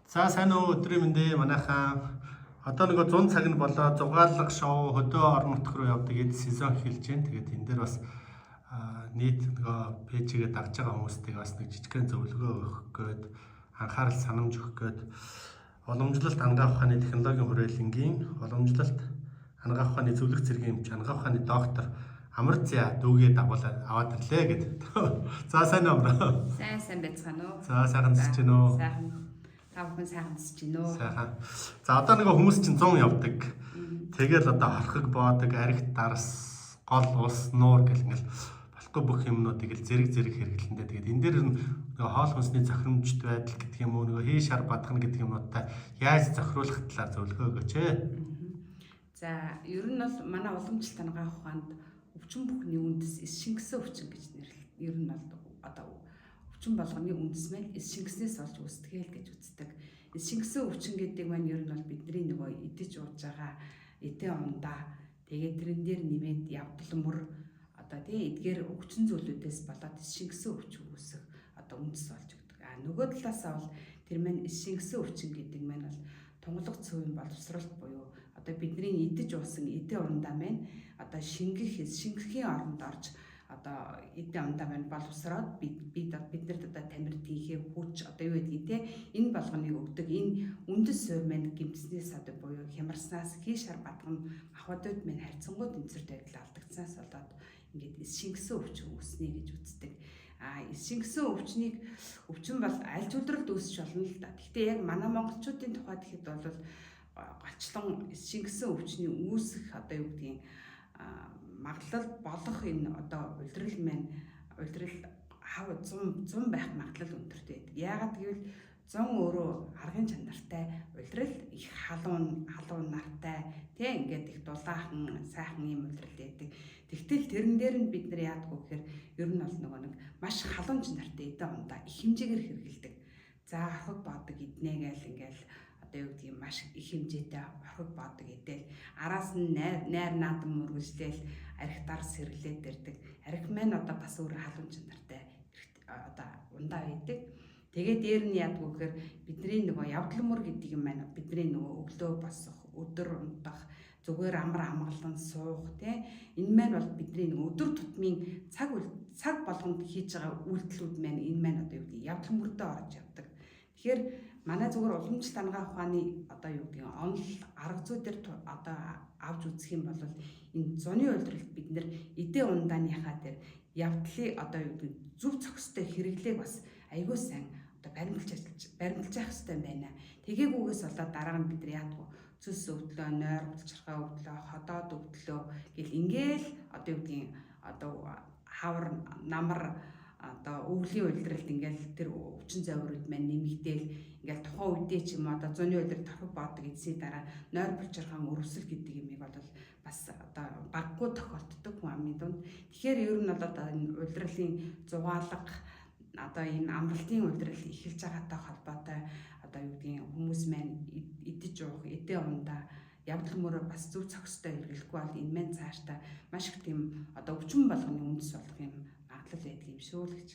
За, сайн уу, өдрийн мэнд ээ, манайхаа. Одоо нөгөө 100 цаг нь болоо, зугаалга шоу хөдөө орон нутг руу явдаг эд сезон эхэлж байна. Тэгээд энэ дээр бас нийт нөгөө page гээ дагж байгаа хүмүүстэйг бас нэг жижигхэн зөвлөгөө өгөх гээд, анхаарал санамж өгөх гээд уламжлалт анагаах ухааны технологийн хүрээлэнгийн уламжлалт анагаах ухааны зөвлөх зэргийн эмч, анагаах ухааны доктор Амарця дүүгээ дагуулаад аваад ирлээ гэд. За, сайн уу, Амар. Сайн сайн байцгаана уу? За, сайхан зэж гин үү? Сайхан. Та бүхэн сайхан зэж гин үү? Сайхан. За, одоо нөгөө хүмүүс чинь 100 явдаг. Тэгэл одоо хорхог боодог, архи дарс, гол ус, нуур гэл ингээл болохгүй бүх юмнуудыг л зэрэг зэрэг хэрэглэндээ. Тэгээд энэ дээр нөгөө хоол хүнсний зохиромжтой байдал гэдэг юм уу, нөгөө хий шар бадгана гэдэг юмнуудтай яаж зохируулах талаар зөвлөгөө өгөөч ээ. За, ер нь бол манай уламжлалт анагаах ухаанд өвчин бүхний үндэс эс шингэсэн өвчин гэж нэрлэдэг. Ер нь бол одоо өвчин болгоны үндэс маань эс шингэснээс олж үүсдэг л гэж үздэг. Эс шингэсэн өвчин гэдэг маань ер нь бол бидний нөгөө идэж ууж байгаа эдээ ундаа, тэгээд тэрэн дээр нэмээд явдал мөр, одоо тий, эдгээр өвчин зүйлүүдээс болоод эс шингэсэн өвчин үүсэх одоо үндэс болж өгдөг. А нөгөө талаасаа бол тэр маань эс шингэсэн өвчин гэдэг маань бол тунгалаг цөвийн боловсролт буюу одоо бидний идэж уусан эдээ ундаа маань одоо шингэх эс шингэхийн оронд орж, одоо эдээ ундаа маань боловсроод биднэрт одоо тамир тийхээ хүч, одоо юу гэдгийг те, энэ болгоныг өгдөг. Энэ үндэс суурь маань гэмтснээс одоо буюу хямарснаас, хий шар бадган махбодод маань харьцангуй тэнцвэрт байдал алдагдсанаас болоод ингээд эс шингэсэн өвчин үүснэ гэж үздэг. А эс шингэсэн өвчнийг, өвчин бол аль зүйлрэлд үүсч болно л да. Гэхдээ яг манай монголчуудын тухайд гэхэд бол голчлон эс шингэсэн өвчний үүсэх одоо юу гэдгийг магадлал болох энэ одоо улирал маань улирал хав 100 100 байх магадлал өндөртэй байдаг. Яагаад гэвэл 100 өөрөө аргын чанартай улирал, их халуун халуун нартай тий, ингээд их дулаахан сайхан юм улирал байдаг. Тэгтэл тэрэн дээр нь бид нар яадгүй гэхээр ер нь бол нөгөө нэг маш халуун чанартай эдээ ундаа их хэмжээгээр хэрэгэлдэг. За, орхиг бодог иднэ гээл ингээл одоо юу гэдгийг маш их хэмжээтэй орхиг бодог идэл, араас нь найр найр наадам үргэлжлээл архи дарс хэрэглээд ирдэг. Архи маань одоо бас өөр халуун чанартай одоо ундаа байдаг. Тэгээ дээр нь яадгүй гэхээр бидний нөгөө явдал мөр гэдэг юм байна. Бидний нөгөө өглөө босох, өдөр унтах, зүгээр амар амгалан суух тий. Энэ маань бол бидний нөгөө өдөр тутмын цаг цаг болгонд хийж байгаа үйлдэлүүд маань, энэ маань одоо юу гэдэг явдал мөрдөө орж явдаг. Тэгэхээр манай зүгээр уламжлалт анагаах ухааны одоо юу гэдэг онол арга зүй дээр одоо авч үзэх юм бол энэ зуны улиралд бид нэр эдээ ундааныхаа тэр явдлыг одоо юу гэдэг зөв зохистой хэрэглээг бас айгүй сайн одоо баримталж ажиллаж баримталж явах хэрэгтэй юм байна. Тэгээгүйгээс болоод дараа нь бид нар яадгүй цөс өвдлөө, нойр булчирхай өвдлөө, ходоод өвдлөө гэл ингээл одоо юу гэдгийг одоо хавар намар одоо өвлийн улиралд ингээл тэр өвчин зовирууд маань нэмэгдээл ингээл тухайн үедээ ч юм уу одоо зуны улирал торхог боодог эзсийн дараа нойр булчирхан өрөвсөл гэдэг юмыг бол бас одоо баггүй тохиолддог хүн амын дунд. Тэгэхээр ер нь бол одоо энэ улирлын зугаалга, одоо энэ амралтын улирал эхэлж байгаатай холбоотой одоо юу гэдгийг хүмүүс маань идэж уух эдээ ундаа, явдал мөрөө бас зөв зохистой хэрэглэхгүй бол энэ маань цаашдаа маш их тийм одоо өвчин болгоны үндэс болох юм магадлал байдаг юм шүү л гэж.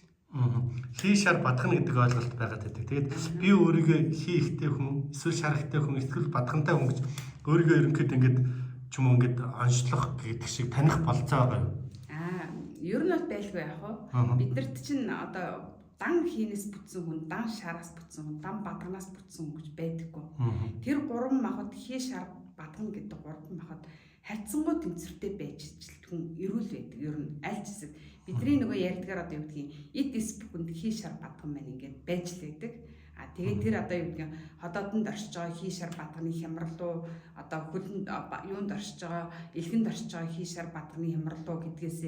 Хий шар бадгана гэдэг ойлголт байгаад байдаг. Тэгээд би өөрийгөө хий ихтэй хүн, эсвэл шар ихтэй хүн, эсвэл бадгантай хүн гэж өөрийгөө ерөнхийдөө ингээд ч юм уу ингээд онцлох гэдэг шиг таних болцоо байгаа юу? Аа, ер нь бол байлгүй яах вэ? Биднэрт чинь одоо дан хийнээс бүтсэн хүн, дан шараас бүтсэн хүн, дан бадганаас бүтсэн хүн гэж байдаггүй. Тэр гурван махбод, хий, шар, бадган гэдэг гурван махбод харьцангуй тэнцвэртэй байж хүн эрүүл байдаг. Ер нь аль ч хэсэг бидний нөгөө ярьдгаар одоо юу гэдгийг эд эс бүхэнд хий, шар, бадган маань ингээд байж л байдаг. А тэгээд тэр одоо юу гэдгийг ходоодонд оршиж байгаа хий, шар, бадганы хямрал уу, одоо хөлөнд юунд оршиж байгаа, элхэнд оршиж байгаа хий, шар, бадганы хямрал уу гэдгээс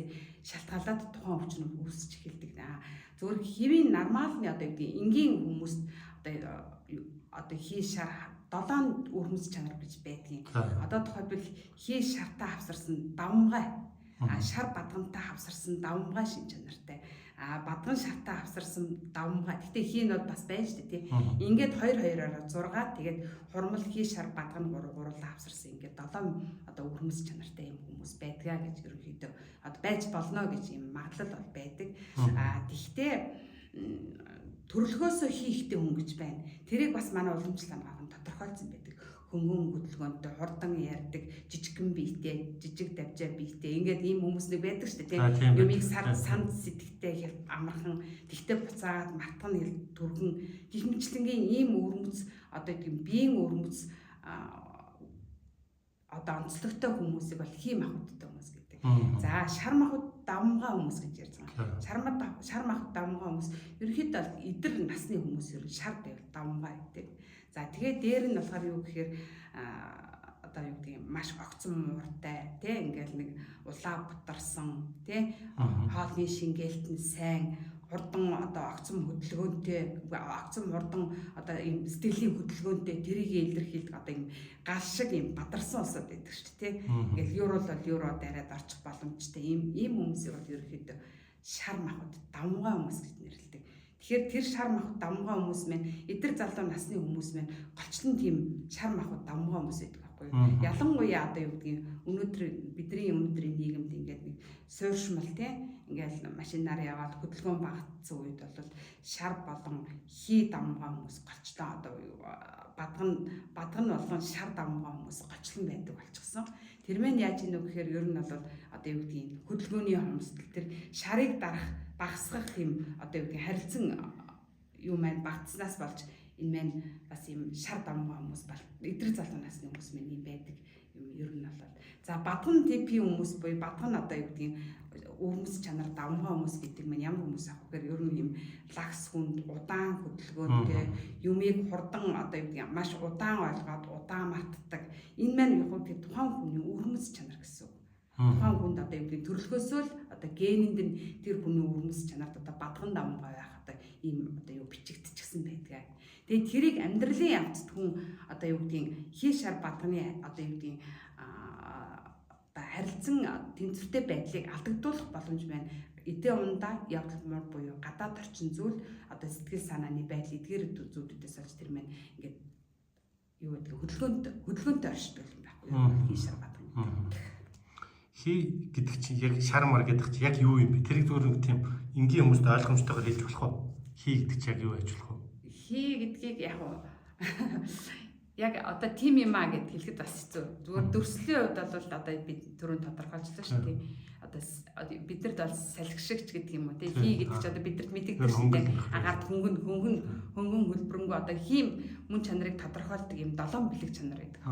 шалтгаалаад тухайн өвчин үүсэж эхэлдэг. А зөвхөн хэвийн нормалны одоо юу гэдгийг энгийн хүмүүст одоо хий, шар, долоон өрхөмс чанар гэж байдгийн. Одоо тухайлбал хий шартаа хавсарсан давмгай, а шар бадгантай хавсарсан давмгай шин чанартай. А бадган шартаа хавсарсан давмгай. Гэтэ хий нь бол бас байна шүү дээ, тий. Ингээд 2 2-ороо 6, тэгээд хурмал хий, шар, бадган 3 гурлаа хавсарсан ингээд 7 одоо өрхөмс чанартай юм хүмүүс байдгаа гэж ерөнхийдөө одоо байж болно гэж юм магадлал бол байдаг. А тэгтээ төрөлхөөсөө хийхтэй хүн гэж байна. Тэрийг бас манай уламжлал анагаах нь тодорхойлсон байдаг. Хөнгөн хөдөлгөөнтэй, хурдан ярьдаг, жижигхэн биетэй, жижиг давжаа биетэй ингээд ийм хүмүүс нэг байдаг шүү дээ, тийм. Юмыг санд сэтгэхтэй амархан, тэгтээ буцаагаад мартах нь түргэн гих мэтлэнгийн ийм өвөрмөц одоо тийм биеийн өвөрмөц одоо онцлогтой хүмүүсийг бол хий махбодтой хүмүүс гэдэг. За шар махбод давмгай хүмүүс гэж ярьж байгаа. Шар махбод давмгай хүмүүс ерөнхийдөө бол эдэр насны хүмүүс ер нь шар байвал давмгай гэдэг. За тэгээ дээр нь болохоор юу гэхээр одоо юу гэдэг юм маш огцон мууртай тий ингээл нэг улаа бутарсан тий хоолны шингээлт нь сайн хурдан одоо огцон хөдөлгөөнтэй огцон хурдан одоо ийм сэтгэлийн хөдөлгөөнтэй тэрийг илэрхийлдэг одоо ийм гал шиг ийм бадарсан усуд байдаг шүү дээ тий. Ингээл юурол бол юуроо дараад орчих боломжтой ийм хүмүүсийг бол ерөнхийдөө шар махбод давмгай хүмүүс гэж нэрлэдэг. Тэгэхээр тэр шар махбод давмгай хүмүүс маань эдэр залуу насны хүмүүс маань голчлон тийм шар махбод давмгай хүмүүс байдаг байхгүй юу. Ялангуяа одоо юу гэдгийг өнөөдөр бидний өнөөдрийн нийгэмд ингээд нэг сууршмал тий ингээл машинаар яваад хөдөлгөөн багтсан үед бол шар болон хий давмгай хүмүүс голчлон одоо бадган болон шар давмгай хүмүүс голчлон байдаг болчихсон. Тэр мэн яаж ийнө гэхээр ер нь бол одоо юу гэдгийг хөдөлгөөний хомсдол тэр шарыг дарах багасгах юм одоо юу гэдгийг харилцан юу маань багтснаас болж энэ маань бас юм шар давмгай хүмүүс бол эдэр залуу насны хүмүүс маань юм байдаг юм ер нь бол. За бадган типийн хүмүүс буюу бадган одоо юу гэдгийг өвөрмөц чанар давмгай хүмүүс гэдэг маань ямар хүмүүс ах вэ гэхээр ер нь юм лагс хүнд удаан хөдөлгөөнтэй юмыг хурдан одоо юу гэдгийг маш удаан ойлгоод удаан мартдаг. Энэ маань яг хөө тухайн хүний өвөрмөц чанар гэсэн үг. Тухайн хүнд одоо юу гэдгийг төрөлхөөсөө л одоо генэнд нь тэр хүний өвөрмөц чанарт одоо бадган давмгай байх одоо ийм одоо юу бичигдчихсэн байдаг. Тэгээд тэрийг амьдралын явцад хүн одоо юу гэдгийг хий шар бадганы одоо юу гэдгийг одоо харилцан тэнцвэртэй байдлыг алдагдуулах боломж байна. Эдээ ундаа явдал муур буюу гадаад орчин зүйл одоо сэтгэл санааны байдал эдгээр зүйлүүдээс олж тэр маань ингээд юу гэдэг хөдөлгөөнтэй оршдог юм байхгүй юу? Хий шар бадган гэдэг. Хий гэдэг чинь яг шар мар гэдэг чинь яг юу юм бэ? Тэрийг зүгээр нэг тийм энгийн хүмүүст ойлгомжтойгоор хэлж болох уу? Хий гэдэг чинь яг юу байж болох вэ? Хий гэдгийг яг яг одоо тим юм а гэд хэлэхэд бас хэцүү. Зүгээр дөрслийн хувьд бол одоо бид түрүүн тодорхойлчлаа шүү дээ. Одоо бидэрт бол салхишигч гэдэг юм уу тий. Хий гэдэг чи одоо бидэрт мэдэгдэх шүү дээ. Агаад хөнгөн хөнгөн хөнгөн хөлбөрөнгөө одоо хийм мөн чанарыг тодорхойлдог юм долоон бэлэг чанар гэдэг.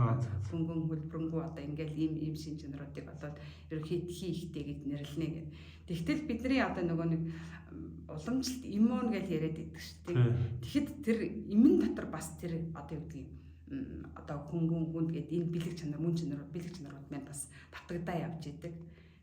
Хөнгөн хөлбөрөнгөө одоо ингээл ийм ийм шин чанаруудыг болоод ерөнхийд хий ихтэй гэж нэрлэнэ гэд. Тэгтэл бидний одоо нөгөө нэг уламжлалт иммун гэж яриад байдаг шүү дээ. Тэгэхэд тэр имэн дотор бас тэр одоо юу гэдгийг одоо хөнгөн хүнд гээд энэ бэлэг чанар мөн чанар бэлэг чанарууд маань бас давтагдаа явж идэг.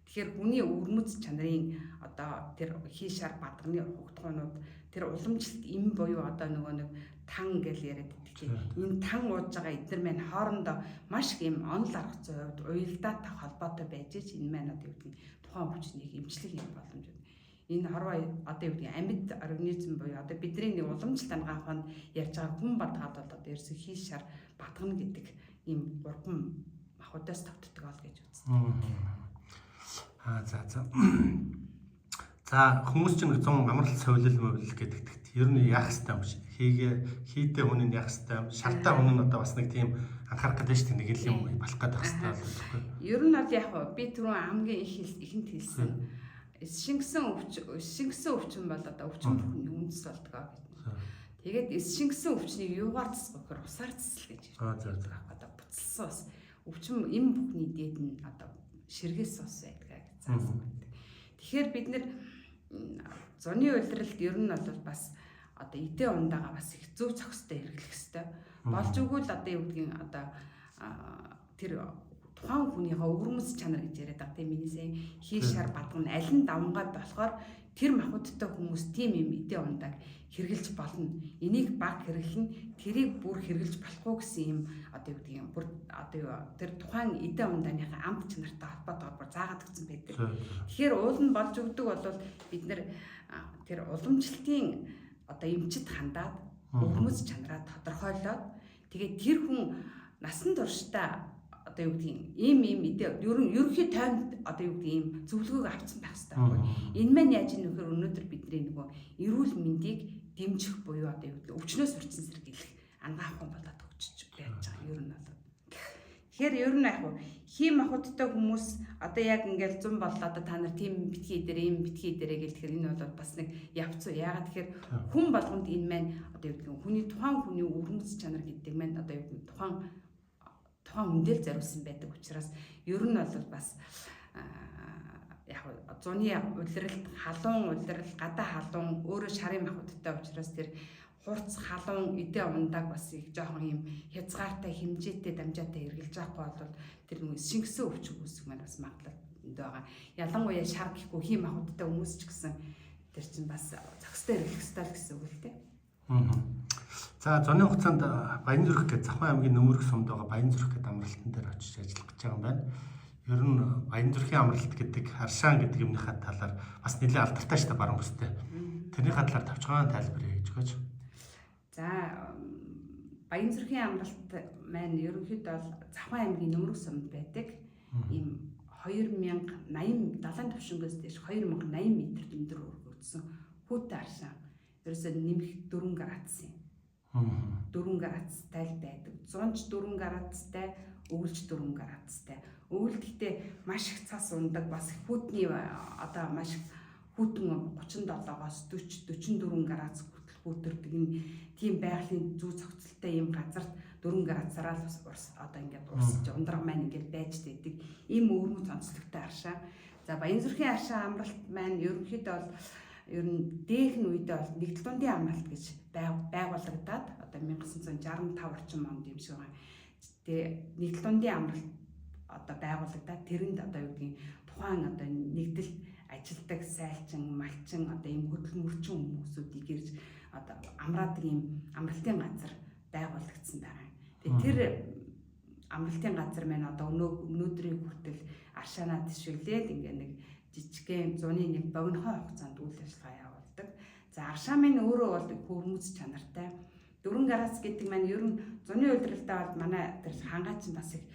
Тэгэхээр хүний өвөрмөц чанарын одоо тэр хий шар бадганы хугтгуунууд тэр уламжлалт им буюу одоо нөгөө нэг тан гэж яриад байдаг тийм. Энэ тан ууж байгаа эднэр маань хоорондоо маш их юм онол арга зүйн хувьд уялдаатай холбоотой байж ич энэ маань одоо юу гэдгийг тухайн хүчнийг эмчлэх юм боломж байна. Энэ хорвоо одоо юу гэдгийг амьд организм буюу одоо бидний нэг уламжлалт анагаах ухаанд ярьж байгаа хүн бадгаад бол одоо ерөөсөө хий шар бадгана гэдэг ийм гурван махбодоос тогтдог ол гэж үздэг. За за. За хүмүүс чинь нэг 100 амралт совилол мовилол гэдэгт ер нь яах ёстой юм шиг. Хийдэ хүн нь яах ёстой юм. Шартаа хүн нь одоо бас нэг тийм анхаарах гэдэг шүү дээ. Нэг л юм болох гэдэг хэвээр л байхгүй. Ер нь бол яг би түрүүн хамгийн их ихэнд хэлсэн. Шингэсэн өвчин бол одоо өвчин бүхний үндэс болдгоо гэж. Тэгээд эс шингэсэн өвчнийг юугаар засах вэ гэхээр усаар засал гэж байна. За за. Одоо буцалсан ус. Өвчин эм бүхний дээд нь одоо ширгээс ус байдаг гэж заасан байдаг. Тэгэхээр бид нэр зуны улиралд ер нь бол бас одоо эдээ ундаага бас их зөв зохистой хэрэглэх ёстой. Болж өгвөл одоо юу гэдгийг одоо тэр тухайн хүнийхээ өвөрмөц чанар гэж яриад байгаа тийм миний сайн хий шар бадган аль нь давмгай болохоор тэр махбодтой хүмүүс тийм юм эдээ ундааг хэрэгжилж болно. Энийг баг хэрэглэн тэрийг бүр хэрэгжилж болохгүй гэсэн юм одоо юу гэдэг юм бүр одоо юу тэр тухайн эдээ ундааныхаа амт чанартай холбоотойгоор бүр заагаад өгсөн байдаг. Тэгэхээр уул нь болж өгдөг бол бид нэр тэр уламжлалтын одоо эмчит хандаад өвөрмөц чанараа тодорхойлоод тэгээд тэр хүн насан туршдаа одоо юу гэдгийг ийм ийм идэ ерөнхий тоймд одоо юу гэдгийг ийм зөвлөгөөг авсан байх хэрэгтэй байхгүй. Энэ маань яаж ийм нөхөр өнөөдөр бидний нөгөө эрүүл мэндийг дэмжих буюу одоо юу гэдэг өвчнөөс урьдчилан сэргийлэх анагаах ухаан болоод хөгжиж байж байгаа ер нь бол. Тэгэхээр ер нь яг хийм махбодтой хүмүүс одоо яг ингээл зун боллоо, одоо та нар тийм битгий дээрээ, ийм битгий дээрээ гэл, тэгэхээр энэ бол бас нэг явцуу. Яагаад тэгэхээр хүн болгонд энэ маань одоо юу гэдэг нь хүний тухайн хүний өвөрмөц чанар гэдэг маань одоо юу гэдэг тухайн тухайн хүндэл зориулсан байдаг учраас ер нь бол бас яг зуны улиралд, халуун улирал, гадаа халуун, өөрөө шарын махбодтой учраас тэр хурц, халуун эдээ ундааг бас их жоохон юм хязгаартай, хэмжээтэй, дамжаатай эргэлж авахгүй бол тэр нэг шингэсэн өвчин үүсэх маань бас магадлал өндөө байгаа. Ялангуяа шар гэхгүй хийм махбодтой хүмүүс ч гэсэн тэр чинь бас зохистой эргэлэх ёстой л гэсэн үг л дээ. За, зуны хугацаанд Баянзүрх гэж Завхан аймгийн Нөмөрх сумд байгаа Баянзүрх гэдэг амралтан дээр очиж ажиллах гэж байгаа юм байна. Ер нь Баянзүрхийн амралт гэдэг аршаан гэдэг юмныхаа талаар бас нэлээд алдартай шүү дээ, баруун бүстэй. Тэрнийхээ талаар товчхон тайлбар хийж өгөөч. За, Баянзүрхийн амралт маань ерөнхийдөө бол Завхан аймгийн Нөмөрх сумд байдаг. Ийм 2080 далайн түвшингөөс дээш 2080 м өндөр өргөгдсөн хүйтэн аршаан. Ерөөсөө нэмэх 4 градус юм. 4 градустай л байдаг. 100 ч 4 градустай, өвөлж 4 градустай. Өвөл гэхдээ маш их цас ундаг, бас хүйтний одоо маш их хүйтэн 37-оос 40 44 градус хүртэл хүүтэрдэг энэ тийм байгалийн зүү цогцолтой ийм газарт 4 градусаараа л урс одоо ингээд урсж ундраг маань ингээд байж байдаг. Ийм өвөрмөц онцлогтой аршаа. За, Баянзүрхийн аршаа амралт маань ерөнхийдөө бол ер нь дээхэн үедээ бол нэгдэл дундын амралт гэж байгуулагдаад одоо 1965 орчим онд юм шиг байгаа. Тэгээ нэгдэл дундын амралт одоо байгуулагдаад тэрэнд одоо юу гэдгийг тухайн одоо нэгдэл ажилдаг сайлчин, малчин одоо ийм хөдөлмөрчин хүмүүсүүдийг ирж одоо амраадаг ийм амралтын газар байгуулагдсан байгаа. Тэгээ тэр амралтын газар маань одоо өнөөдрийн хүртэл аршаанаа тишүүлээд ингээ нэг жижигхэн зуны нэг богинохон хугацаанд үйл ажиллагаа явуулдаг. За, аршаа маань өөрөө бол хөрмөц чанартай. 4 градус гэдэг маань ер нь зуны улиралдаа бол манай тэр хангаач бас их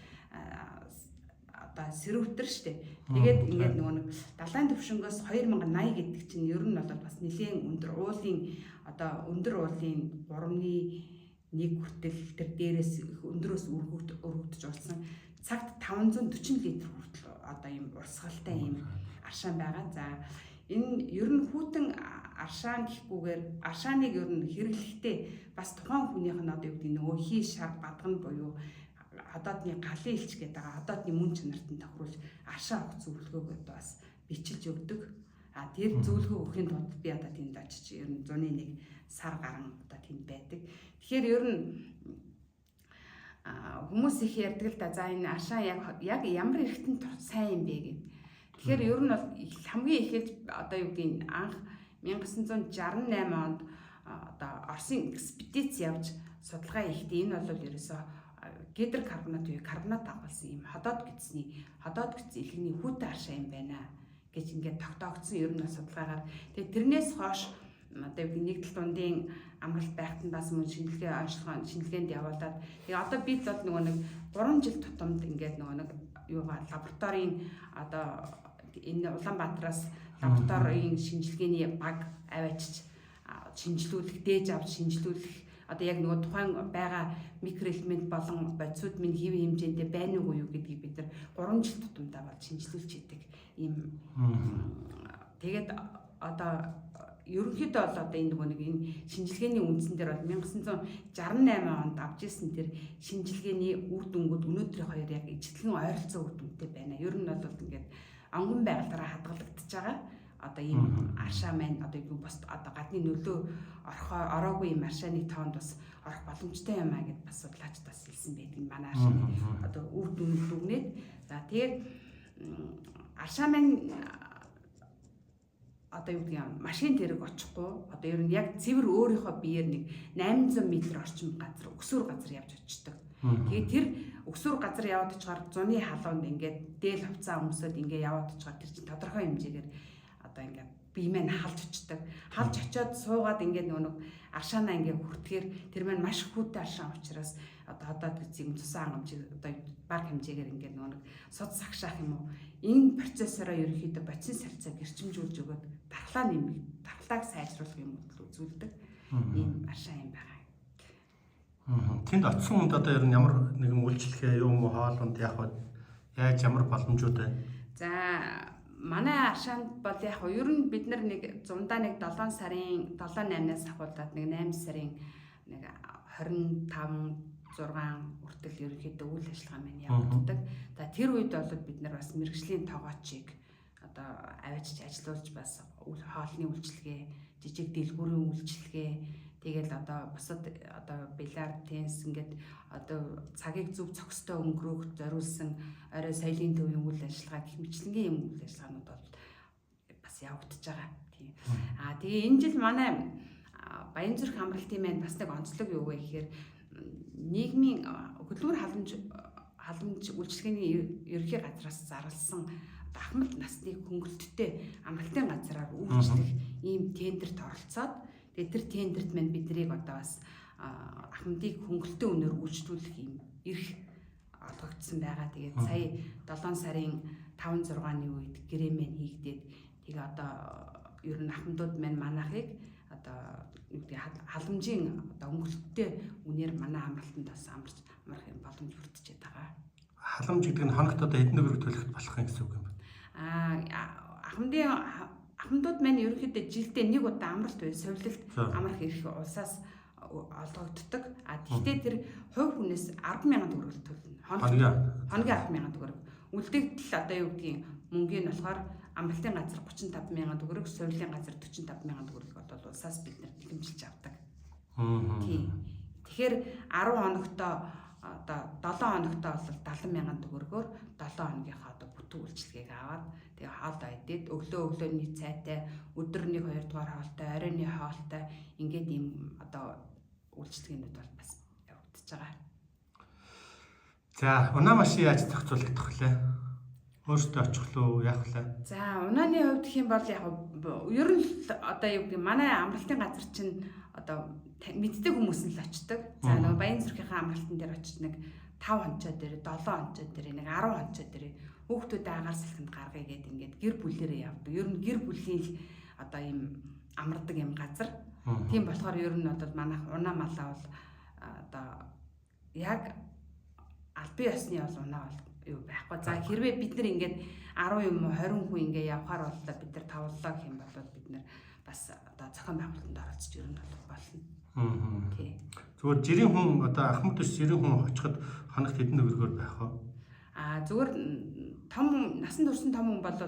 одоо сэрүүтэр штэ. Тэгээд ингээд нөгөө нэг далайн түвшингөөс 2080 гэдэг чинь ер нь бол бас нэлээд өндөр, уулын одоо өндөр уулын 3-ны 1 хүртэл тэр дээрээс өндрөөс өргөгдөж урсан цагт 540 литр хүртэл одоо ийм урсгалтай ийм аршаан байгаа. За, энэ ер нь хүйтэн аршаан гэхгүйгээр аршааныг ер нь хэрэглэхдээ бас тухайн хүнийх нь одоо юу гэдэг нөгөө хий шар бадган буюу одоодны галын элч гэдэг байгаа одоодны мөн чанарт нь тохируулж аршаа өгөх зөвлөгөөг одоо бас бичилж өгдөг. А тэр зөвлөгөө өгөхийн тулд би одоо тэнд очиж ер нь зуны нэг сар гарan одоо тэнд байдаг. Тэгэхээр ер нь хүмүүс их ярьдаг л да. За, энэ аршаа яг ямар эргэтэн сайн юм бэ гэд. Тэгэхээр ер нь бол хамгийн эхэлж одоо юу гэдгийг анх 1968 онд одоо Оросын экспедиц явж судалгаа хийхдээ энэ бол ерөөсөө гидрокарбонат буюу карбонат агуулсан ийм ходоод гэдэсний элэгний хүйтэн аршаа юм байна гэж ингээд тогтоогдсон ер нь судалгаагаар. Тэгээ тэрнээс хойш одоо юу нэгдэл дундын амралт байхад нь бас мөн шинжилгээ онцлогоо шинжилгээнд явуулаад, тэгээ одоо бид бол нөгөө нэг 3 жил тутамд ингээд нөгөө нэг юугаа лабораторийн одоо энэ Улаанбаатараас лабораторийн шинжилгээний баг аваачиж шинжилүүлэх, дээж авч шинжилүүлэх, одоо яг нөгөө тухайн байгаа микроэлемент болон бодисууд минь хэв хэмжээндээ байна уугүй юу гэдгийг бид нар 3 жил тутамдаа бол шинжилүүлж идэг. Ийм тэгээд одоо ерөнхийдөө бол одоо энэ нөгөө нэг энэ шинжилгээний үндсэн дээр бол 1968 онд авч ирсэн тэр шинжилгээний үр дүнгууд өнөөдрийн хоёр яг ижилхэн ойролцоо үр дүнтэй байна. Ер нь бол ингээд онгон байгалаараа хадгалагдчихж байгаа. Одоо ийм аршаа маань одоо юу бас одоо гадны нөлөө орохоо ороогүй ийм аршааны тоонд бас орох боломжтой юм а гэд бас судлаачид бас хэлсэн байдаг юм манай аршааны одоо үр дүн дүгнээд. За, тэгээд аршаа маань одоо юу гэдэг юм машин тэрэг очихгүй одоо ер нь яг цэвэр өөрийнхөө биеэр нэг 800 м орчим газар өксүр газар явж очдог. Тэгээд тэр өксүр газар яваад очихоор зуны халуунд ингээд дээл хувцас өмсөд ингээд яваад очихоор тэр чинь тодорхой хэмжээгээр одоо ингээд бие маань халж очдог. Халж очиод суугаад ингээд нөгөө нэг аршаанаа ингээд хүртгэхээр тэр маань маш хүйтэн аршаан учраас одоо одоод гэсэн юм цусан хангамж одоо баг хэмжээгээр ингээд нөгөө нэг суд сагшаах юм уу, энэ процессороо ерөнхийдөө бодисын сарцааг эрчимжүүлж өгөөд дархлаа нэмэх, дархлааг сайжруулах юм үзүүлдэг. Ийм аршаан юм байгаа. Тэнд очисон хүнд одоо ер нь ямар нэгэн үйлчлэгээ юм уу, хоолунд яах вэ? Яаж ямар боломжууд байна? За, манай аршаанд бол яг нь ер нь бид нар нэг зундаа нэг 7 сарын 7 8-наас ахуулаад нэг 8 сарын нэг 25 6 хүртэл ерөнхийдөө үйл ажиллагаа маань явагддаг. За, тэр үед бол бид нар бас мэргэжлийн тогоочийг одоо аваачиж ажилуулж бас хоолны үйлчилгээ, жижиг дэлгүүрийн үйлчилгээ, тэгэл одоо бусад одоо бильярд, теннис ингээд одоо цагийг зөв цогцтой өнгөрөөх зориулсан орой соёлын төвийн үйл ажиллагаа гэх мэтчилэнгийн юм үйл ажиллагаанууд бол бас явагдаж байгаа. Тийм. Аа, тэгээ энэ жил манай Баянзүрх амралтын маань бас нэг онцлог юу вэ гэхээр нийгмийн хөдөлмөр халамж үйлчилгээний ерөнхий газраас зарласан ахмад насны хөнгөлөлттэй амралтын газраар үйлчлэх ийм тендерт оролцоод, тэгээ тэр тендерт маань биднийг одоо бас ахмадыг хөнгөлөлтийн үнээр үйлчлүүлэх ийм эрх олгогдсон байгаа. Тэгээд сая 7 сарын 5 6-ны үед гэрээ маань хийгдээд, тэгээ одоо ер нь ахмадууд маань манайхыг одоо юу гэдэг халамжийн одоо хөнгөлөлттэй үнээр манай амралтанд бас амарч амрах юм боломж бүрдчихэд байгаа. Халамж гэдэг нь хоногт одоо хэдэн төгрөг төлөхөд болох юм гэсэн үг юм бэ? Аа, ахмадууд маань ерөнхийдөө жилдээ нэг удаа амралт буюу сувилалт амрах эрх улсаас олгогддог. А тэгвэл тэр хувь хүнээс 10,000 төгрөг төлнө. Хоногийн 10,000 төгрөг. Үлдэгдэл одоо юу гэдгийг мөнгөний болохоор амралтын газар 35,000 төгрөг, сувилын газар 45,000 төгрөг бол улсаас бид нэр хэмжилж авдаг. Тийм. Тэгэхээр 10 хоногтоо одоо 7 хоногтоо бол 70,000 төгрөгөөр 7 хоногийнхоо одоо бүтэн үйлчилгээг аваад, тэгээ хоол идээд, өглөөний цайтай, өдөрний 2 дугаар хоолтой, оройн хоолтой ингээд ийм одоо үйлчилгээнүүд бол бас явагдаж байгаа. За, унаа машин яаж зохицуулагдах вэ? Өөртөө очих лөө яах вэ? За, унааны хувьд гэх юм бол яг ер нь одоо юу гэдэг манай амралтын газар чинь одоо мэддэг хүмүүс нь л очдог. За, нөгөө Баянзүрхийнхээ амралтан дээр очиж нэг 5 хонцоо дээр, 7 хонцоо дээр, нэг 10 хонцоо дээр хүүхдүүдээ агаар салхинд гаргая гэд ингээд гэр бүлээрээ явдаг. Ер нь гэр бүлийн л одоо ийм амардаг юм газар. Тийм болохоор ер нь бол манайх унаа малаа бол одоо яг албан ёсны бол унаа бол юу байхгүй. За, хэрвээ бид нар ингээд 10 юм уу 20 хүн ингээд явхаар боллоо, бид нар тавлаа гэх юм бол бид нар бас одоо зохион байгуулалтанд оролцож ер нь бол болно. Тий. Зүгээр жирийн хүн одоо ахмад биш жирийн хүн очиход хоногт хэдэн төгрөгөөр байх вэ? Аа, зүгээр том насан туршин том хүн бол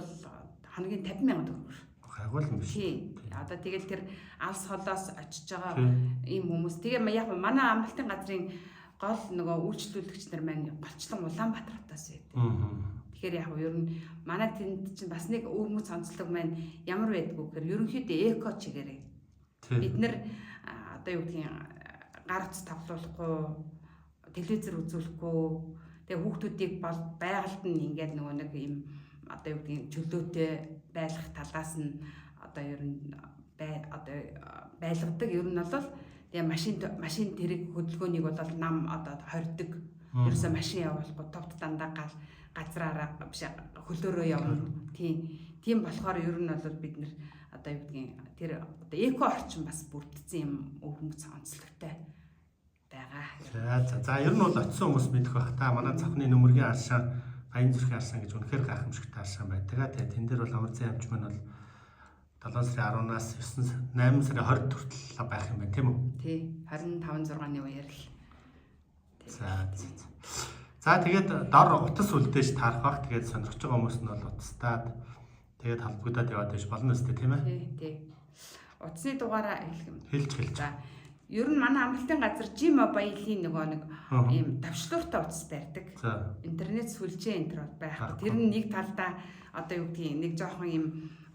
хоногийн 50,000 төгрөг. Гайгүй юм биш. Тий. Одоо тэгэл тэр алс холоос очиж байгаа ийм хүмүүс. Тэгээ яг манай амралтын газрын гол нөгөө үйлчлүүлэгч нар маань голчлон Улаанбаатар хотоос байдаг. Тэгэхээр яг ер нь манай тэнд чинь бас нэг өвөрмөц онцлог маань ямар байдгүй гэхээр ерөнхийдөө эко чигээрээ. Бид нэр одоо юу гэдгийг гар утас тоглуулахгүй, телевизэр үзүүлэхгүй, тэгээ хүүхдүүдийг бол байгальд нь ингээд нөгөө нэг юм одоо юу гэдгийг чөлөөтэй байлгах талаас нь одоо ер нь одоо байлгадаг. Ер нь бол тэгээ машин тэрэг хөдөлгөөнийг бол нам одоо хордог. Ерөөсөө машин явуулахгүй, товт дандаа газраараа биш хөлөөрөө явна. Тийм. Тийм болохоор ер нь бол бид нэр одоо юу гэдгийг тэр одоо эко орчин бас бүрдсэн юм өвөрмөц онцлогтой байгаа. За за ер нь бол очисон хүмүүс мэдэх бах та. Манай цавхны нөмөргийн аршаан, Баянзүрхийн аршаан гэж үнэхээр гайхамшигтай аршаан байдаг. Тэгээ тэн дээр бол амар зэн амч маань бол 7 сарын 10-наас 9 8 сарын 20 хүртэл байх юм байна, тийм үү? Тий, 25 6-ны үеэр л. За. За, тэгээд дор утас үлдээж таарах бах. Тэгээд сонирхож байгаа хүмүүс нь бол утастаад тэгээд холбогдоод яваад байж болно өстэй, тийм ээ? Тий, тий. Утасны дугаараа хэлэх юм. Хэлж. За, ер нь манай амралтын газар G Mobile-ийн нөгөө нэг ийм давшлууртай утас барьдаг. Интернет сүлжээ энэ төр бол байхгүй. Тэр нь нэг талдаа одоо юу гэдгийг нэг жоохон юм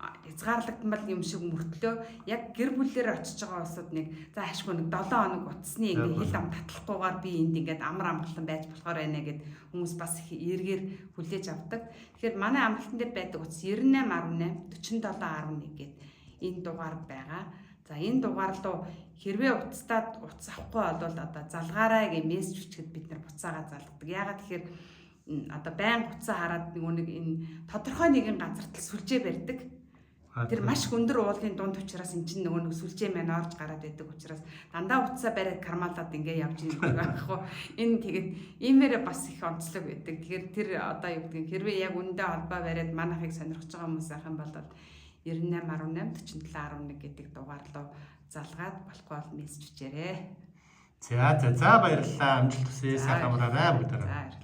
хязгаарлагдмал юм шиг мөртлөө яг гэр бүлээр очиж байгаа улсууд нэг за ашгүй нэг 7 хоног утасны ингээ хил ам татлахгүйгээр би энд ингээд амар амгалан байж болохоор байна гэд хүмүүс бас их эргээр хүлээж авдаг. Тэгэхээр манай амралтан дээр байдаг утас 98 18 47 11 гэд энэ дугаар байгаа. За, энэ дугаар руу хэрвээ утастаад утас авахгүй бол одоо залгаарай гэж мессеж бичгээд бид нар буцаага залгадаг. Яагаад тэгэхээр одоо байнга утсаа хараад нөгөө нэг энэ тодорхой нэгэн газарт л сүлжээ барьдаг. Тэр маш их өндөр уулын дунд учраас эн чинь нөгөө нэг сүлжээ маань орж гараад байдаг учраас дандаа утсаа бариад кармалаад ингээ явж ийн гэдэг байхгүй. Энэ тэгээд иймээрээ бас их онцлог байдаг. Тэгэхээр тэр одоо юу гэдгийг хэрвээ яг үндэ холбоо бариад манайхыг сонирхож байгаа хүмүүс ах юм бол 98 18 47 11 гэдэг дугаар руу залгаад болохгүй бол мессеж бичээрэй. За за за, баярлалаа. Амжилт хүсье. Сайхан амраарай бүгдээрээ. За, баярлалаа.